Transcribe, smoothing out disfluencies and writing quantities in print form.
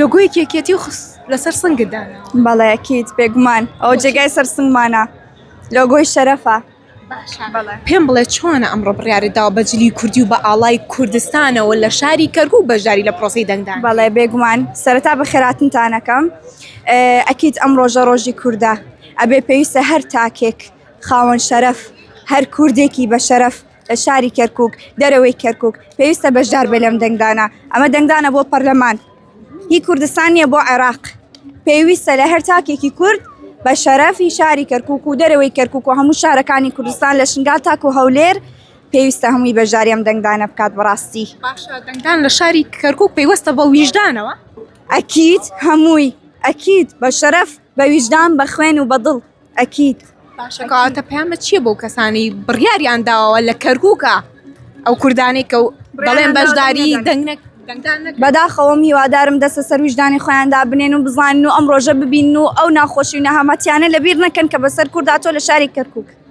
لۆگۆیەکی یەکێتی و لەسەر سنگت داناوە. بەڵێ ئەکید بێگومان ئەوە جێگای سەر سنگمانە لۆگۆی شەرەفە. باشە پێم بڵێ چۆنە ئەمڕۆ بڕیارت داوە بە جلی کوردی و بە ئاڵای کوردستانەوە لە شاری کەرکوک بەشداری لە پرۆسەی دەنگدان بەڵێ بێگومان سەرەتا بەخێراتنتان ئەکەم ئەکید ئەم ڕۆژە ڕۆژی کوردە ئەبێ پێویستە هەر تاکێک خاوەن شەرەف هەر کوردێکی بە شەرەف لە شاری کەرکک دەرەوەی کەرکک پێویستە بەشدار بێ لەم دەنگدانە ئەمە دەنگدانە بۆ پەرلەمان هی کوردستان نییە بۆ عێراق پێویستە لە هەر تاکێکی کورد بە شەرەفی شاری کەرکک و دەرەوەی کەرکک و هەموو شارەکانی کوردستان لە شنگال تاکو هەولێر پێویستە هەمووی بەشداری ئەم دەنگدانە بکات بەڕاستی. باشە دەنگدان لە شاری کەرکک پەیوەستە بە ویژدانەوە؟ ئەکید هەمووی ئەکید بە شەرەف بە ویژدان بە خوێن و بە دڵ ئەکید. باشە کەواتە پەیامت چییە بۆ کەسانی بڕیاریان داوە لە کەرکووکە ئەو کوردانەی کە دەڵێن بەشداری دەنگ بەداخەوەم هیوادارم دەستە سەر ویژدانی خۆیان دابنێن و بزانن و ئەم ڕۆژە ببین و ئەو ناخۆشی و نەهامەتیانە لەبیر نەکەن کە بەسەر کورداتۆ لە شاری کەرکووک.